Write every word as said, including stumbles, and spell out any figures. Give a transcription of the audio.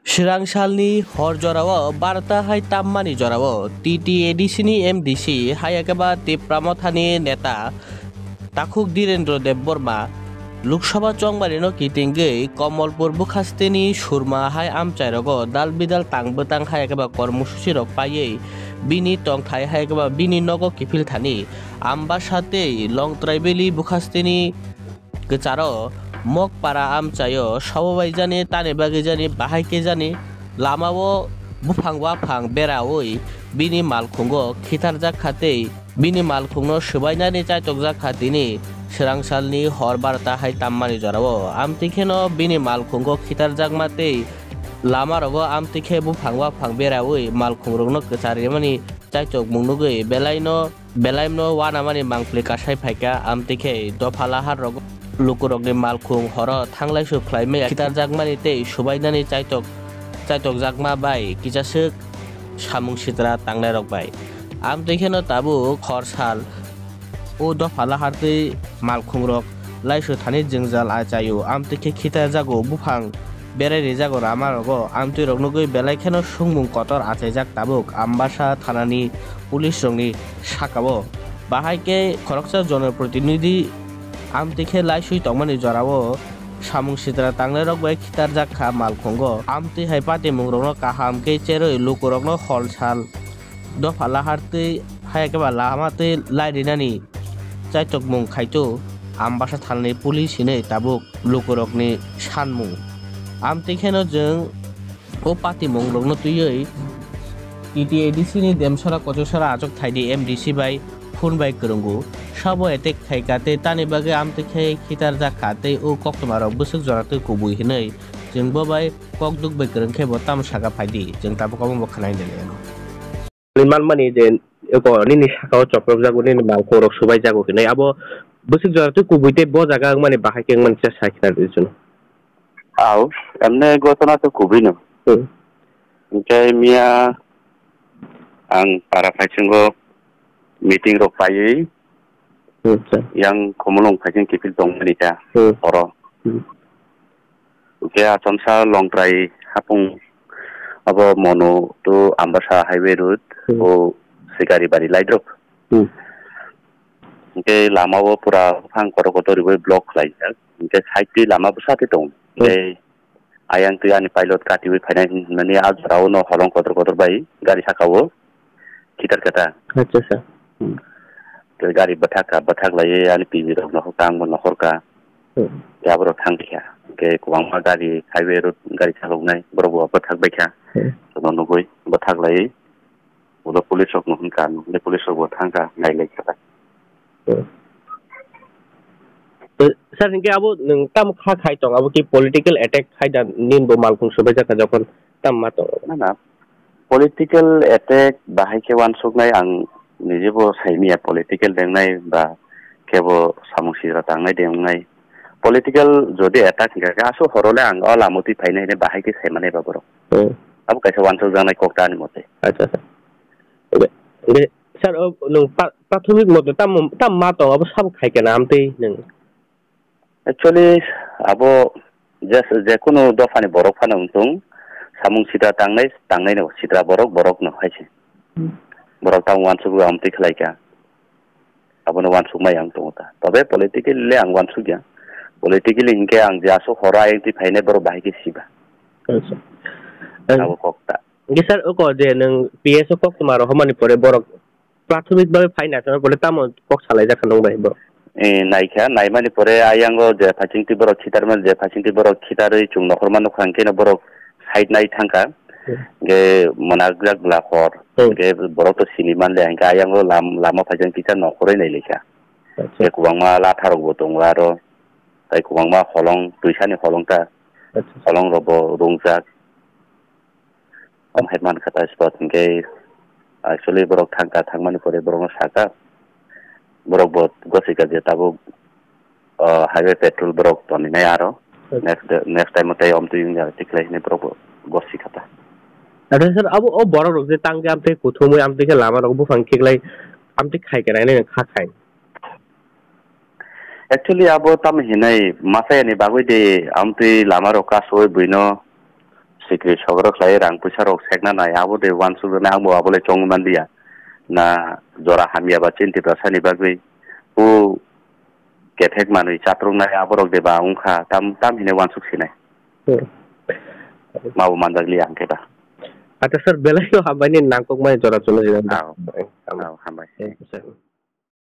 Swrangsalni hor jorao barta hai tammani jorao T T A D C ni M D C hai khe ba Tipra Mothani neta Takhuk Dhirendra Debbarma Lok Sabha chongmani no kitingwi Kamalpur bwkhasteni Surma hai amchairogo dal bidal tang bwtang hai khe ba kormosuchi rok paiwi bini tongthai hai khe ba bini nogo kiphil thani Ambasa tei Longtrai Valley bwkhasteni kwcharo Mokpara amchaio sobo bai jani tani bagwi jani bahai khe jani lamao buphang waphang beraui bini malkhungo khitarjak kha tei bini malkhungno swbainani chaitokjak kha tini swrangsalni hor barta hai tammani jorao. Amtwi kheno bini malkhungo khitarjakma tei lamarogo amtwi khe buphang waphang beraui malkhungrokno kwcharimani chaitokmung nugwi belaino Belaimno uanamani mangpli kasai phaikha, amtwi khe dopha lahar rok lukurokni malkhung horo thanglaisu khlaimaya khitarjakmani tei subainani chaitok chaitokjakma bai kisaswk samung sitra tangnairok bai. Amtwi kheno tabuk hor sal o dopha lahar tei malkhungrok laisu thani jwngjal achaio, amtwi khe khitarjago buphang berai rijago rama rogo, amtwi rok nugwi belai kheno sungmung kotor achaijak tabuk Ambasa thanani police rokni sakao. Bahai khe khoroksa jonoprotinidhi amtwi khe laisui tongmani jorao samung sitra tangnairok bai khitarjak kha malkhungo. Amtwi hai patimungrokno kaham khe cherwi lukurokno hol sal dopha lahar twi haya khe ba lama twi lai rinani chaitokmung khaito Ambasa thanani police hinwi tabuk lukurokni sanmung. Amtwi kheno chwng o patimungrokno twiwi T T A D C ni Demsara Kochusara Achuk Thaidi M D C bai phone bai kwrwngo. Sabo attack khaikha tei tani bagwi amtwi khe khitarjak kha tei o koktwmarok bwswk joratwi kubui hinwi chwng bo bai kokduk bai kwrwng khe bo tamo saka phaidi, chwng tabuk omo bo khwnai de. Ni manmani je eko nini sakao chopropjago, nini malkhungrok subaijago hinwi, abo bwswk jora twi kubui tei bo jaga wngmani bahai khe wngmani kisa sai khna rw chwng. Au, emne gotona to kubui no. Hmm. Hinkhe miya ang para phaisingo meeting rok paiwi Hmm, sir. Yang Khumulwng phaisin kiphil tongmani kha Hmm. oro. Hmm. Hinkhe Achamsa Longtrai hapung abo Monu to Ambasa highway road Hmm. o Sikari Bari Laidrop. Hmm. Hinkhe lama o pura buphang kotor kotor riwi block khlaijak. Hinkhe side twi lama bwsa twi tongo. Hmm. Hinkhe ayang twi ani pilot katiwi phainai hinmani a jorao no holong kotor kotor bai gari saka o khitar khe ta. Acha, sir. Hmm. Tei gari bwthak ka, bwthak laiwi ani P G rok nohor ka, ang bo nohor ka. Hmm. Tei aborok thang kha. Hinkhe kwbangma gari highway road gari chaloknai, borok bo bwthak bai kha. Hmm. Joto nugwi bwthak laiwi. Ulo police rok no hwn ka, ang le police rok bo thang kha, nai lai kha. Hmm. Eh, sir, hinkhe abo nwng tamo kha khai tong, abo ki political attack khai da, nini bo malkhung swbaijak kha jokhon? Tamo ma tongo? Na, na. Political attack bahai khe uansuknai ang nijebo saimiya, political dengnai ba kebo samung sijra tangnai dengnai. Political jodi attack hinkha khe aswk horo le ang o lama twi phainai hinwi bahai khe saimanai ba borok. Hmm. Abo kaisa uansukjaknai kok ta ani mote. Acha, acha. Oke. Oke, sir, o nwng pra-, prathomik mote tamo, tamo ma tongo abo sabo khai khe na amtwi nwng? Actually, abo je, jekunu dophani borok phano wng tong, samung sitra tangnai, tangnaino sitra borok, borokno hai se. Hmm. Borok tamo uansukgo amtwi khlai kha. Abono uansukmai ang tongo ta. Tobe politically le ang uansukya. Politically hinkhe ang je aswk horo ayang twi phainai borok bahai khe siba. Acha. Ang Abo kok ta. Hinkhe sir, oko je nwng P S o koktwma rohormani pore borok prathomik bagwi phai naisano pore tamo kok salaijak kha nwng bai borok? Eh, naikha, naimani pore ayango je phaichingtwi borok khitarmani, je phaichingtwi borok khitarwi chwng nokhorma nukha, hinkhe no borok side nai thangkha. Hmm. Hinkhe mwnakjak bwla hor. Hmm. Hinkhe borok to sini manliya, hinkhe ayango lam-, lama phaijak kisa nokhorwi nailikha. Acha. Hinkhe kwbangma latha rokbo tongo aro, tei kwbangma holong, twisani holong ta, Acha. Holong rokbo rungjak. Omo hai mankha ta spot hinkhe actually borok thangkha, thangmani pore borokno sakha, borok bo gosika je tabuk, ah, highway patrol borok toninai aro Hmm. next day, next time o tei omtwi wngya tikhlai hinwi borok bo gosika ta. Naithotok sir, abo o borok rok je tangkhe amtwi kuthumwi amtwi khe lama rok buphang khiklai amtwi khai khe nainai kha khai. Actually, abo tamo hinai masa yani bagwi de amtwi lama rok kasowi buino sikri sogro khlai rang puisa rok sekna nai, abo de uansuk rwnai, ang bo abo le chongwi man liya. Na jora hamya ba chini Tiprasa ni bagwi o kethek manwi chatrwng nai, abo rok de ba wng kha, tam, tam hine uansuk sinai. Hmm. Ma bo manjak liya ang khe ba. Acha sir, belai no hambai ni nangkok mai jora chwla jora. Ao. Ao, hambai.